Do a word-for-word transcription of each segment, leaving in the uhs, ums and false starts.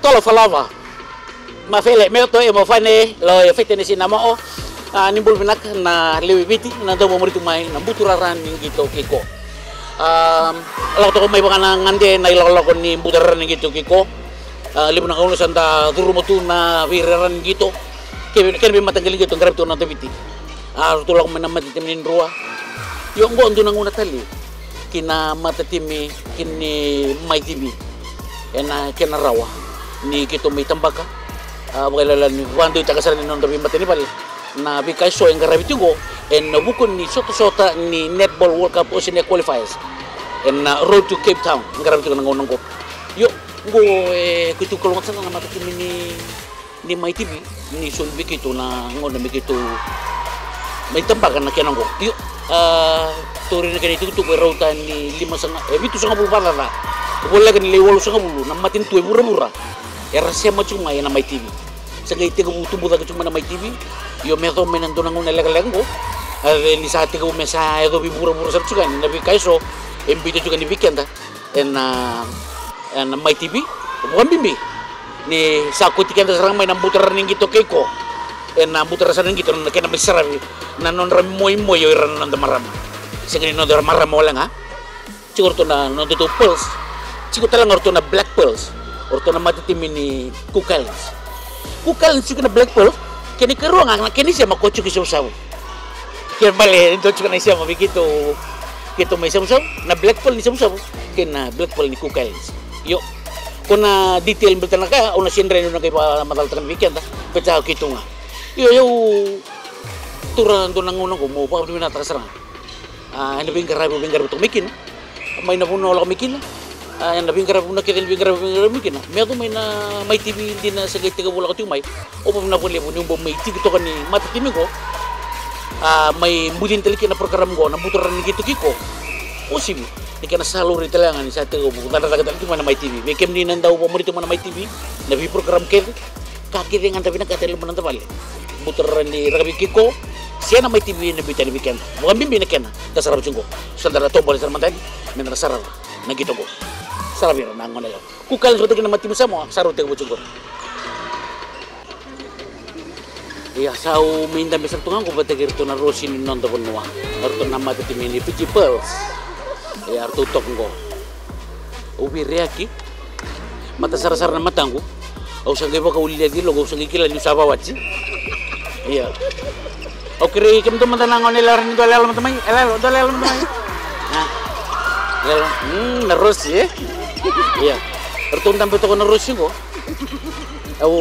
Tolo Falava. Mafele, Meoto, e Mofane, lo e fete ni sina mo. A, ni bula vinaka na lewe i Viti, na dau vakamuri tu mai, na buturara ni qito kei ko. A, lako toka mai vaka na gade na ilakolako ni buturara ni qito kei ko. A, levu na gauna sa da curuma tu na veirara ni qito. Kei, kei na veimataqali qito, qaravi tu na noda Viti. A, ratou lako mai na matatimi ni Drua. Io, qo dua na gauna tale. Ki na matatimi, ki ni Mai T V. Ena kena rawa. Ni keitou mai tabaka. A, vakailalai ni vakadeitaka sara ni noda veimatanivale. Na veika eso e qaravi tiko. Ena vuku ni sotasota ni Netball World Cup Oceania Qualifiers. Ena Road to Cape Town. E qaravi tiko na gauna qo. Io, qo e keitou kalougata sara na matatimi ni ni Mai T V, ni soli vei keitou na gauna me keitou mai tabaka na kena qo. Io, a, tauri na kena itukutuku e rauta ni lima saga, e vitusagavulu vakacaca. Voleka ni lai walusagavulu na matanitu e vuravura. Era sema tiko mai ena Mai T V. Sa qai tekivu tubu cake tiko mai na Mai T V. Io, me yaco mai na dua na gauna lekaleka qo. A, ni sa tekivu me sa yacovi vuravura sara tiko yani na veika eso e biuta tiko yani vei keda. Ena, ena Mai T V, vakabibi ni sa kauti keda sara ga mai na buturara ni qito kei ko. Ena buturara sara ni qito na kena mai saravi na nodra moimoi o ira na noda marama. Sega ni noda marama wale ga. Tiko o ratou na nodatou pearls. Tiko tale ga o ratou na black pearls. O ratou na matatimi ni Cook Islands. Cook Islands tiko na black pearl. Kena ikarua ga na kena isema ko tiko i Savusavu. Kena bale, dua tiko na isema vei keitou, keitou mai Savusavu, na black pearl ni Savusavu kei na black pearl ni Cook Islands. Io. Ko na detail baleta na ka, au na sega ni rawa niu na qai vakamacalataka vei keda, baleta keitou ga. Io, io, taura dua na gauna qo meu vakavinavinakataka sara ga. A, ena veiqaravi, veiqaravi toka mai kina. Mai na vanua o lako mai kina. A, ena veiqaravi, vanua kece ni veiqaravi, veiqaravi mai kina. Me yaco mai na Mai T V dina se qai tekivu lako tiko mai. Au vakavinavinaka vakalevu niu bau mai tiki toka ni matatimi qo. A, mai bucini tale kina na program qo, na buturara ni qito kei ko. Uasivi ni kena sa laurai tale ga ni sa tekivu cadra cake tale tiko mai na Mai T V. Vei kemuni na dau vakamuri tiko mai na Mai T V, na veiprogram kece. Ka kece ga da vinakata e loma na noda vale. Buturara ni rakavi kei ko, se na Mai T V na biuta yani vei keda. Vakabibi na kena, da sarava tiko qo. Sa da na tobole sara mada yani, me da na sarava na qito qo. Saravi ira na gone yalewa. Cook Islands vata kei na matatimi Samoa, sa rau tekivu tiko qo. Ia, sa au mai dabe sara tu ga qo vata kei iratou na rosi ni noda vanua. Iratou na matatimi ni Fiji Pearls. Ia, ratou toka qo. Au veireyaki. Mata sarasara na mataqu. Au sa qai vakauli yaci loqu, au sa qai kila niu sa vawati. Ia. Au kerei kemudou mada na gone yalewa ni dou yaloyalo mada mai. Yaloyalo, dou yaloyalo mada mai. A. Yaloyalo. Mm, na rosi, e? Ia. Ratou dabe toka na rosi qo. Au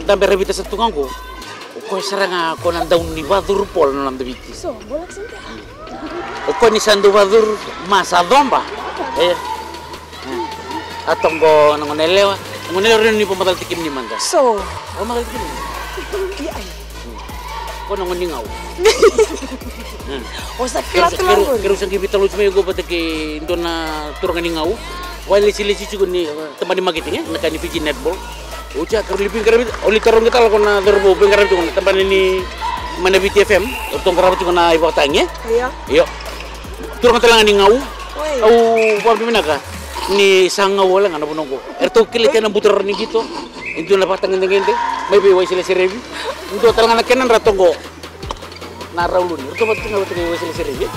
dabe ravita sa tu ga qo. O koya sara ga ko na dau ni vacuru polo na noda Viti. So, bola santa. O koya ni sa dau vacuru, ma sa coba. E. A toqo na gone yalewa. Gone yalewa, rau ni vakamacala tiko kemuni mada. So. Vakamacala tiko kemuni. Ia, ai. Ko na gone ni Gau. O sa kila tu na gone. Keirau sa qai veitalanoa mai qo vata kei dua na turaga ni Gau. Vakailesilesi tiko ni, e, tabana ni marketing, e, na ka ni Fiji Netball. Oti ya, keirau lai veiqaravi, au lai tarogi tale ko na cauravou veiqaravi tiko na tabana ni, mai na Viti F M, ratou qarava tiko na ivakatagi, e? Io. Io. Turaga tale ga ni Gau. Oi. Au vakavinavinaka ni sa Gau wale ga na vanua qo. Eratou kilai tiko na buturara ni qito. E dua na vakatagedegede mai vei Waisele Serevi. Dua tale ga na kena dra toqo. Na Rauluni, ratou vata tiko ga vata kei Waisele Serevi.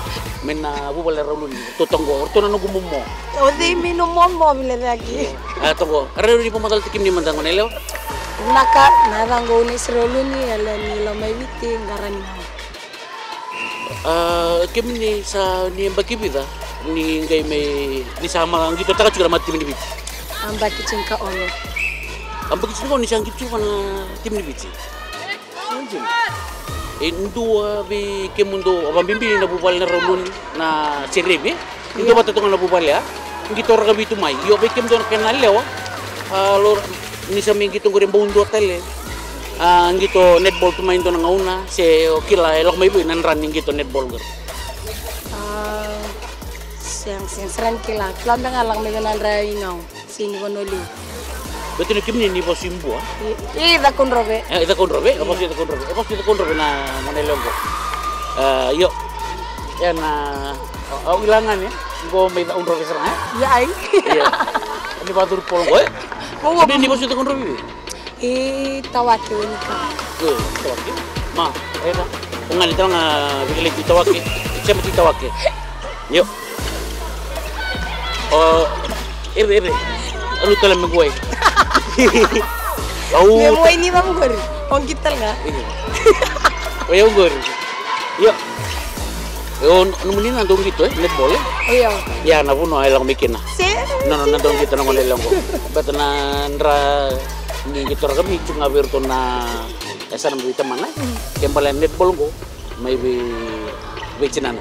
Mai na vuvale na Rauluni, ratou toqo, ratou na noqu momo. O cei mai na momo, vile cake. A toqo, rau ni vakamacala tiko kemuni mada gone yalewa. Vinaka, na yacaqu o Eunice Rauluni, yalewa ni Lomaiviti, qara ni Gau. A, kemuni sa ni yabaki vica ni qai mai, ni sa mai qitotaka tiko na matatimi ni Viti? Yabaki tinikaono. Yabaki tinikaono ni sa qito tiko na timi ni Viti. E dua vei kemudou, vakabibi na vuvale na Rauluni, na Serevi, e? Dua vata toka na vuvale, a? Qito rakavi tu mai. Io, vei kemudou na kena yalewa, a, lo, ni sa mai qito qori e bau dua tale. A, qito netball tu mai dua na gauna, se o kila e lako mai vei na dra ni qito netball qori? A, sega, sega, sega ni kila. Kila beka ga lako mai vei na dra i Gau. Sega ni vanua levu. Baleta ni kemuni ni vasu i Bua. I, i Cakaudrove. E, i Cakaudrove, e vasu i Cakaudrove. E vasu i Cakaudrove na gone yalewa qo. A, io. E na, au, au kila ga ni qo mai Cakaudrove sara ga, e? Ia, ai. Ia. Ni vacuru polo qo, e? Sabia ni vasuta ko Drovi? E tawake o ni ka. E tawake. Ma, raica. O ga ni tala ga Vikileti tawake. Sema ti tawake. Io. O, eve, eve. Alu tala me guai. Au. Me muai ni vamugori. O qi tala ga. O yau qori. Io. Io, nomuni na dau qito, e, netball, e? Io. Ia, na vanua e lako mai kina. Seri. No, no, na dau qito na gone lewe qo. Baleta na dra ni qito rakavi tu ga vei iratou na yasana mai vei tamana, e? Mm. Ke bale netball qo, mai vei, vei tinana.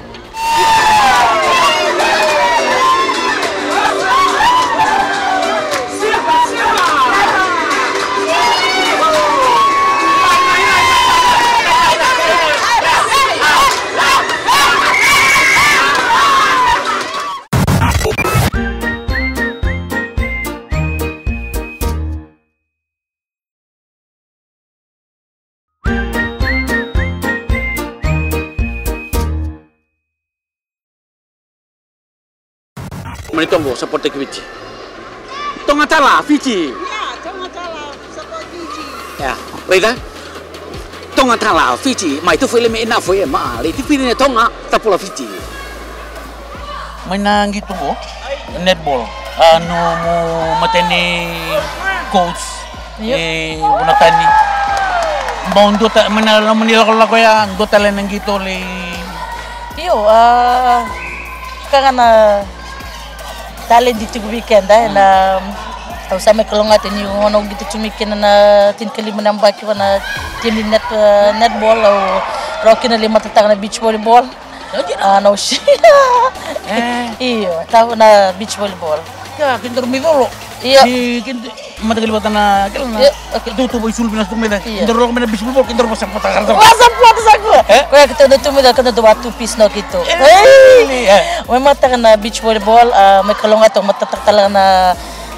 Mani Toga, support ki Viti. Toga Tala, Fiji. Ia, Toga Tala, support Fiji. Ia, raica. Toga Tala, Fiji. Mai tu fili me ina foi, ma, le ti fili ne Toga, tapula Fiji. Mai na qito qo, netball. A, nomu matai ni coach, io, e Vunatani. Bau dua ta, mai na loma ni lakolako ya, dua tale na qito lei. Io, a, ka ga na talent tiko vei keda, e, na, au sa mai kalougata ni gauna au qito tu mai kina na tinikalima na yabaki va na team ni net, e, netball, au rawa kina lei matataka na beach volleyball. A, na usi. E. Io, tava na beach volleyball. Ia, kidoro mai colo. Io. Ni kidoro, matakali vata na, kila na. Io, okay. Kidoro tu vai sulu vina tu mai cake. Io. Kidoro rogo mai na beach volleyball, kidoro vasa vata kara. Vasa vata sa kua. E? Koya kidoro tu mai cake, kidoro tu vatu pis no kito. E, e. Mai mataka na beach volleyball, a, mai kalougata, matataka tale na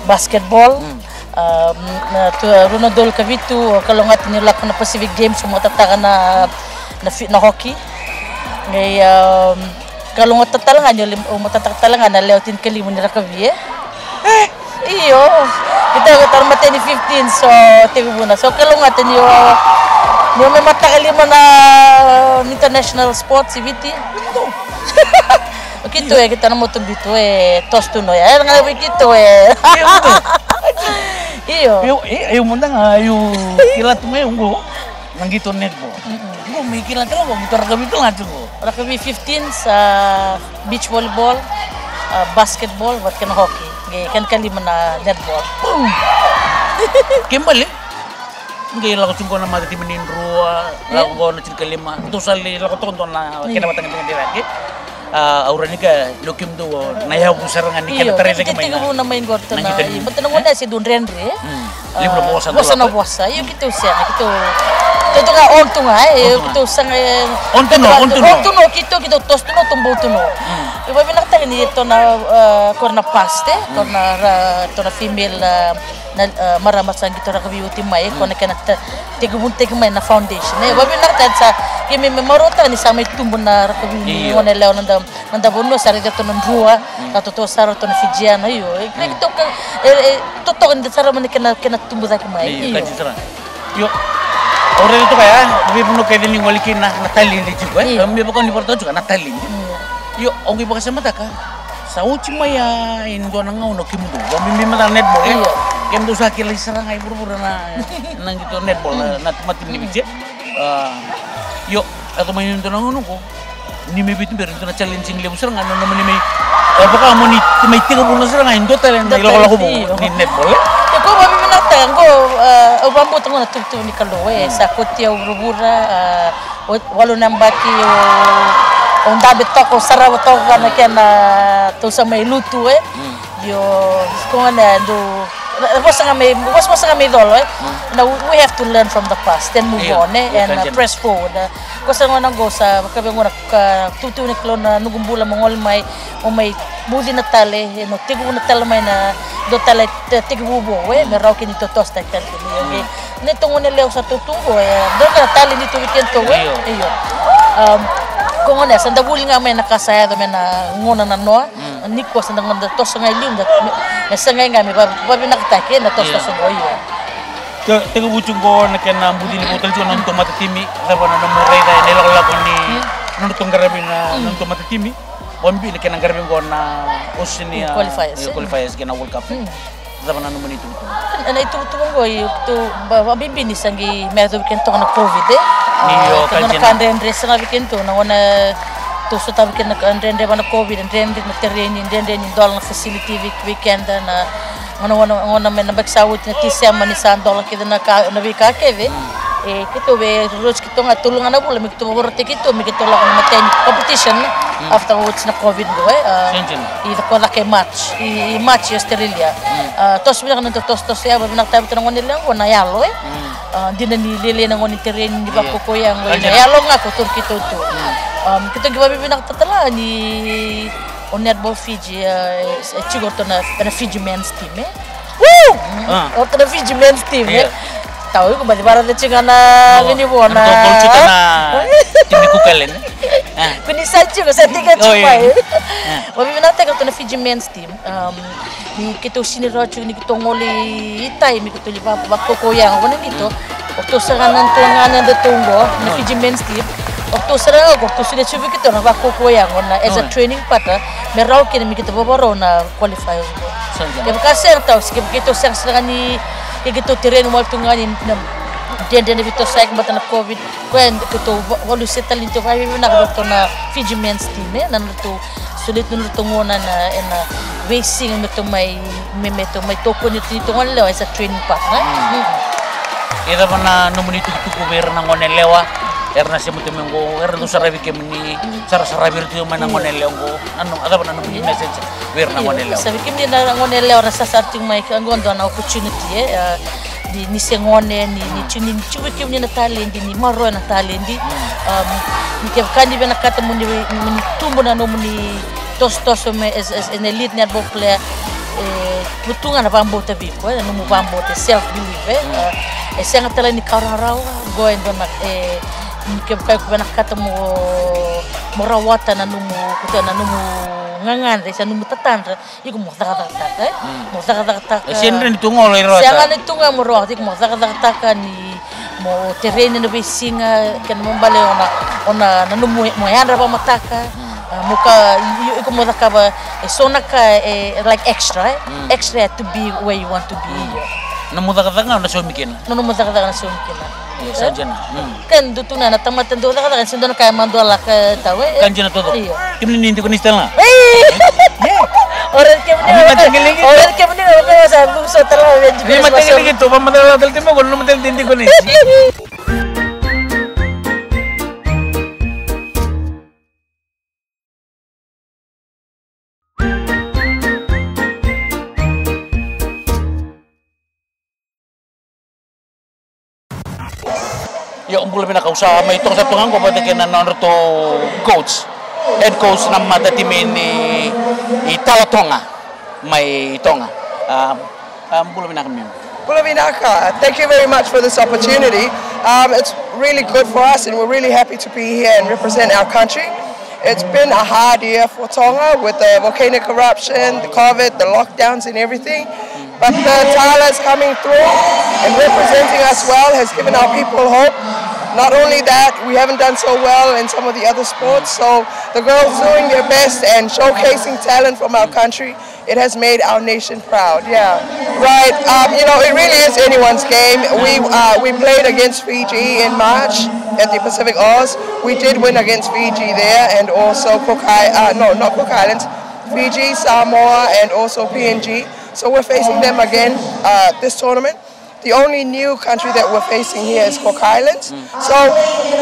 basketball. Mm. A, na tu, rua na udolu ka vitu, au kalougata niu lako na Pacific Games, au matataka na, na fi-, na hockey. Qai, a, kalougata tale ga niu, au matataka tale ga na lewe tinikalima ni rakavi, e. Io, keitou tara matai ni fifteen, so tekivu na. So kalougata niu, niu mai mataka lima na international sports i Viti. Keitou e, keitou na moto bitu e toso tu no ya. E, ga vei keitou e. Io. Io, e, io, mada ga, io, kila tu mai qo na qito netball. Mm-mm. Qo mai kila tu qo, qito rakavi tu ga tu qo. Rakavi fifteen, sa beach volleyball, a, basketball, vata kei na hockey. Qai kena kalima na netball. Boom! Kena bale. Qai lako tu qo na mata timi ni Drua, e? Lako qo na tinikalima. Dou sa lai lako toka dua na kena vatagedegede cake. A, au rawa ni kaya, o kemudou na yavu sara ga ni kena tarai cake mai na. Io, keitou tekivu na mai qori, na qito ni, baleta na gauna ya se dau dredre. Mm. Levu na vosa, vosa na vosa. Io, keitou sega, keitou, keitou tu ga on tu ga, e, keitou sega, e, on tu no, on tu no, keitou, keitou toso tu no, tou bau tu no. Mm. Io, vakavinakataka ni tou na, e, ko na past, e, ko na ra, tou na female, e, na, e, marama sa qito rakavi oti mai, e, ko na kena ta, tekivunataki mai na foundation, e. Vakavinakataka ni sa, keimami marautaka ni sa mai tubu na rakavi ni gone yalewa na da, na da vanua sa raica tou na Drua, sa totoka sara tou na Fijiana, io. E, e, totoka, e, e, totoka ni da sarava na kena, kena tubu cake mai, io. Io. Au raica toka ya, veivanua kece ni gole kina na talent e tiko, e. Io. Me vaka ni vakaraitaka tiko na talent. Io. Io, au qai vakasamataka. Sa oti mai ya e dua na gauna o kemudou. Vakabibi mada na netball, e. Io. Kemudou sa kilai sara ga e vuravura na, na qito netball, na, na mata ni Viti. A, io, e yaco mai ni dua na gauna qo. Ni mai Viti bera, ni dua na challenging levu sara ga na nomuni mai. E vaka mo ni mai tekivu na sara ga e dua tale na ilakolako vou ni netball, e? Io. Ia, au vakavinavinakataka qo, e, au vakabauta qo na tuvatuva ni Kalou, e, sa kauti au vuravura, e, o, walu na yabaki, au, au dabe toka, au sarava toka na kena, tou sa mai lutu, e. Mm. Io, ko gona e dau, na, na vosa ga mai, vosa, vosa ga mai colo, e. Mm. Na, we have to learn from the past and move on, e, and, uh, press forward, e. Ko sa gauna qo sa, vaka vei gauna ka, tuvatuva ni Kalou na noqu bula mo gole mai, mo mai bucina tale, e, mo tekivuna tale mai na dua tale, e, tekivu vou, e, me rawa kina ni tou tosotaki tale kina, e. Mm. Ni tou gone yalewa sa tou tu qo, e, dua na talent ni tou vei keitou, e. Io. Io. Um, ko gona sa da vuli ga mai na ka sa yaco mai na gauna nanoa. Mm. Nikua sa da qai da toso ga i liu, da me, me sagai ga me va-, vavinakataki na tosotoso qo, io. Ke, tekivu tiko qo na kena bucini vou tale tiko na nodatou matatimi, cava na nomu raica ena ilakolako ni nodatou qaravi na nodatou matatimi? Vakabibi na kena qaravi qo na Oceania qualifiers, qualifiers kei na World Cup. Cava na nomuni itukutuku? Na itukutuku qo, io, tou va-, vabibi ni sa qai me yacovi kina toka na COVID, e? Ni, io, ka dredre sara vei keitou na gauna tou sotava kina na ka dredre va na COVID, dredre na tereni, dredre ni dola na facility vei, vei keda na gauna, gauna, gauna mai na yabaki sa oti na Tiseba ni sa dola kece na ka, na veika kece. E, keitou via rogoci keitou ga tolu ga na vula me keitou vakarautaki keitou me keitou lako na matai ni competition after oti na COVID qo, e? A, i caka, caka i March, i, i March i Australia. A, toso vinaka na nodatou tosotoso ya, vavinakataka vei keitou na gone yalewa qo na yalo, e? A, dina ni lailai na gauna ni tereni, ni vakaukauwa ya qo, na yalo ga ko tauri keitou tu. A, keitou qai vavinakataka tale ga ni o Netball Fiji, e, e tiko ratou na, na Fiji men's team, e? Woo! A. O ratou na Fiji men's team, e? Tau, iko baci varaca tiko ga na vinivo na. Timi Cook Island, e? A. Ko ni sa tiko, sa tiko tiko mai. Vavinakataka ratou na Fiji men's team. Um, ni keitou sini rawa tiko ni keitou gole i tai me keitou lai va-, vakaukauwa yago vata kei keitou. O ratou sara ga na nodatou gane, nodatou qo na Fiji men's team. O ratou sara ga, o ratou solia tiko vei keitou na vakaukauwa yago na as a training partner, me rawa kina me keitou vakarau na qualifiers qo. Kevaka sega, tau, se kevaka keitou sega sara ga ni, keitou tereni wale tu ga ni na dredre na veitosoyaki vata na COVID. Koya keitou va-, vakalusia tale ni keitou vakavinavinaka vei ratou na Fiji men's team, e, na nodratou solia tu na nodratou gauna na, ena veisiga me ratou mai, me, me ratou mai tokoni iratou na nodratou gone yalewa as a training partner, e? Mm. E cava na nomuni itukutuku vei ira na gone yalewa era na sema tu mai qo, era dau saravi kemuni, sarasaravi ira tu mai na gone yalewa qo? Na no-, a cava na nomuni message vei ira na gone yalewa? Sa vei kemuni na gone yalewa era sarasara tiko mai, qo dua na opportunity, e, a, ni, ni se gone, ni, ni tiko, ni tiko vei kemuni na taledi, ni maroroya na taledi. Um, ni kevaka ni vinakata mo ni, mo ni tubu na nomuni tosotoso me as, as an elite netball player, e, tu ga na vakabauta vei iko, e, na nomu vakabauta, self belief, e. A, e sega tale ni ka rawarawa, qo e dua na, e, ni kevaka iko vinakata mo, mo rawata na nomu, na nomu gagaca, se nomu tatadra, iko mo cakacakataka, e? Mm. Mo cakacakataka. E sega ni tu ga o lai rawata. Sega ni tu ga mo rawata, iko mo cakacakataka ni mo tereni ena veisiga, kena ibalebale o na, o na, na nomu, mo yadra vakamataka. Mm. A, mo ka, i-, i-, iko mo cakava eso na ka, e, like extra, e? Mm. Extra to be where you want to be. Mm. Nomu cakacaka na saumi kina. Na nomu cakacaka na saumi kina. Io, sa dina. Mm. Ke dua tu na, na tamata dau cakacaka, se dua na ka e madua lako, e, tau, e? Ka dina taucoko. Io. Kemuni ni tiko ni stela. Ei! Io. Ora kemuni, ora kemuni, ora kemuni, ora kemuni, sa bu so tala, e, ni matanga ni kitu, ba matanga tale tiko, ko no matanga tiko ni. Io, bula vinaka, au sa mai toka sara tu ga qo vata kei na nodratou coach, head coach na matatimi ni, i Talatoga mai Toga. Um, um, bula vinaka, ma'am. Bula vinaka. Thank you very much for this opportunity. Um, it's really good for us, and we're really happy to be here and represent our country. It's been a hard year for Tonga with the volcanic eruption, the COVID, the lockdowns, and everything. But the Tala is coming through and representing us well, has given our people hope. Not only that, we haven't done so well in some of the other sports. So the girls doing their best and showcasing talent from our country. It has made our nation proud, yeah. Right, um, you know, it really is anyone's game. We, uh, we played against Fiji in March at the Pacific Oz. We did win against Fiji there, and also Cook Islands, uh, no, not Cook Islands, Fiji, Samoa, and also P N G. So we're facing them again, uh, this tournament. The only new country that we're facing here is Cook Islands. So,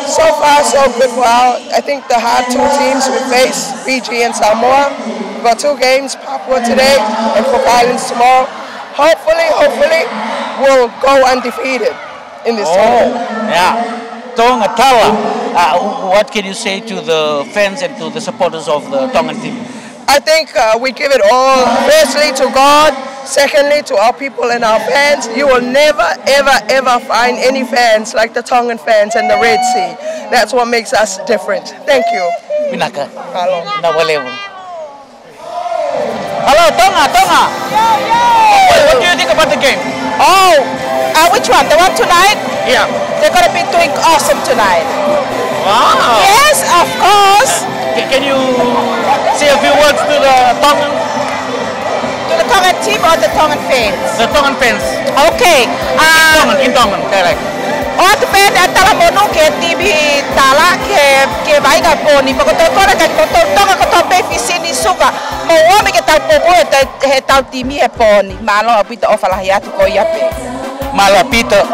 so far so good for our, I think the hard two teams we face, Fiji and Samoa. We've got two games, Papua today and Cook Islands tomorrow. Hopefully, hopefully, we'll go undefeated in this tournament. Yeah. Tonga, Tala, uh, what can you say to the fans and to the supporters of the Tongan team? I think, uh, we give it all, firstly to God, secondly to our people and our fans. You will never, ever, ever find any fans like the Tongan fans and the Red Sea. That's what makes us different. Thank you. Vinaka. Hello. Na valevu. Hello, Tonga, Tonga. Yo, yo. What, what do you think about the game? Oh, uh, which one? The one tonight? Yeah. They're gonna be doing awesome tonight. Wow. Yes, of course. Ca-, can you say a few words to the Tongan? To the Tongan team or the Tongan fans? The Tongan fans. Okay. In Tongan, in Tongan dialect. O atu fans e Talavou, ke timi tala, ke, ke vaiga Poni. Vakatotolo ka koutou Tonga, koutou pei Fisi ni suka. Mo omi ke tau popo e tau, e tau timi e Poni. Malo a Pita, o falahi atu ko ia pe. Malo a Pita.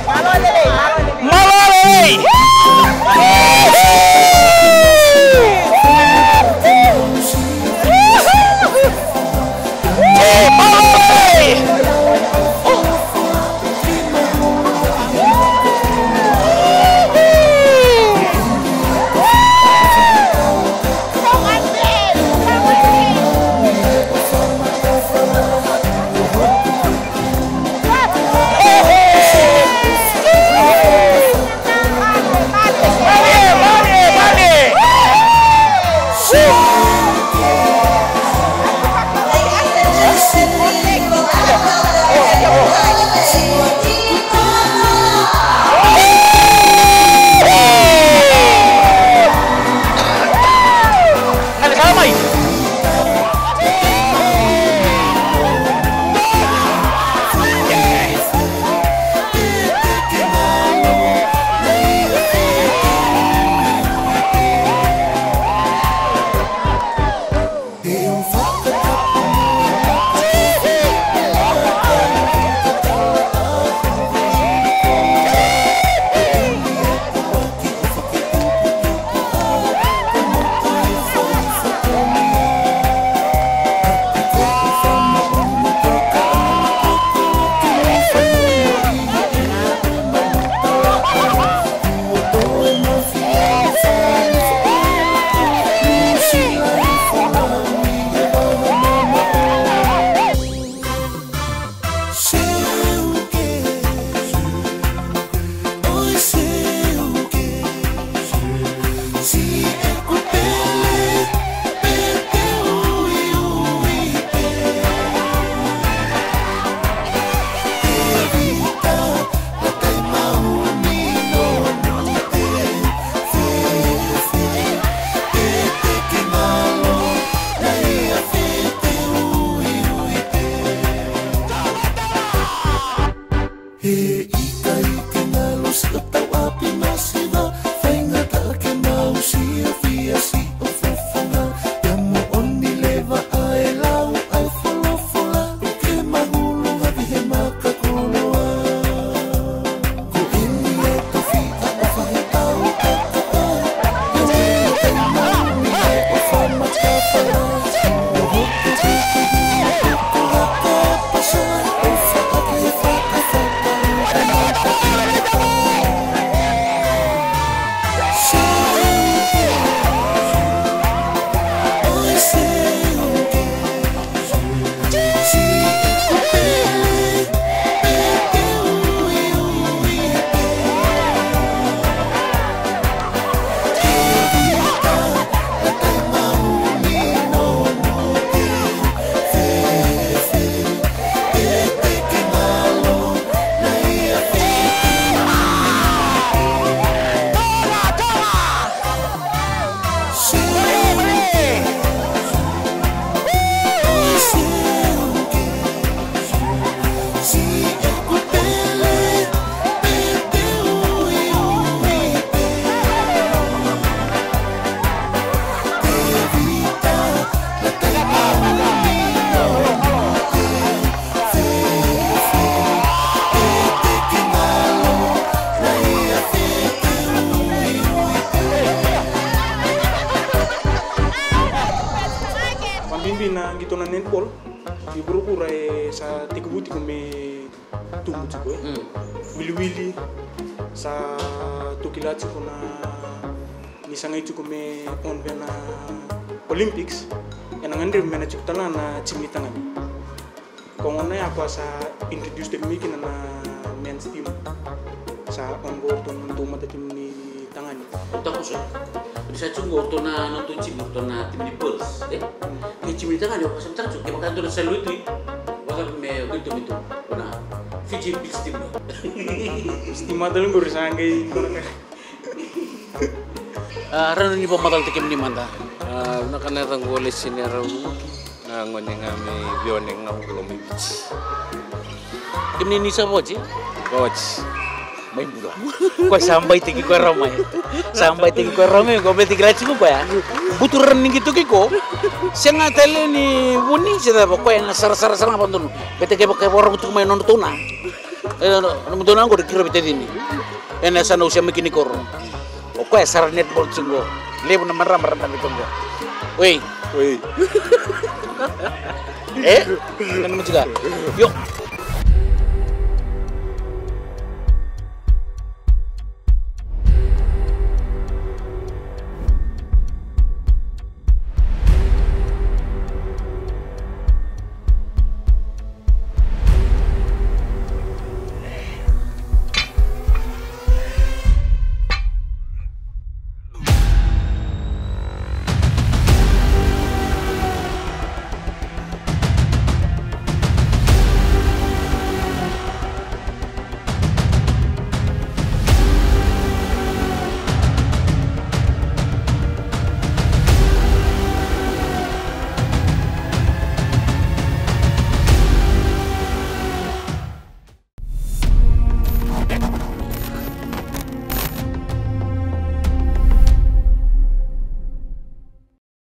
Malo lelei. Bibi na qito na netball i vuravura e sa tekivu tiko me tubu tiko e. Mm. Wiliwili sa tu kila tiko na ni sagai tiko me on vei na Olympics, ena gadrevi me na tiko tale ga na timi ni tagane. Ko gona ya ko a sa introduce tiko mai kina na men's team. Sa on qo ratou na dua mada timi ni tagane. Au takusa. Ni sa tiko qo ratou na nodatou timi, ratou na timi ni girls, e? Kei timi ni tagane, au sa takusa, kevaka ratou na sa lutu i. Vaka me ratou me tu. Na Fiji Beach team. Stima tale qori sa qai. A, rau ni vakamacala tiko kemuni mada. A, vinaka na yacaqu o Lesi ni Rau. Na gone ga mai Vione ga u lo mai Viti. Kemuni ni sa voti? Voti. Mai bula. Koya sa baitaki koya rau mai. Sa baitaki koya rau mai, koya baitaki lati ko koya. Butu rara ni qito kei ko. Sega tale ni vuni, se cava koya na sarasara sara ga vadonu. Bete kevaka e varaku tuku mai nodratou na. E, no, no, dou na qori kira vitacini. Ena sa na usia mai kini koro. O koya sara netball tiko. Levu na marama rada mai tiko. Oi. Oi. E? Nani mo tiko. Io.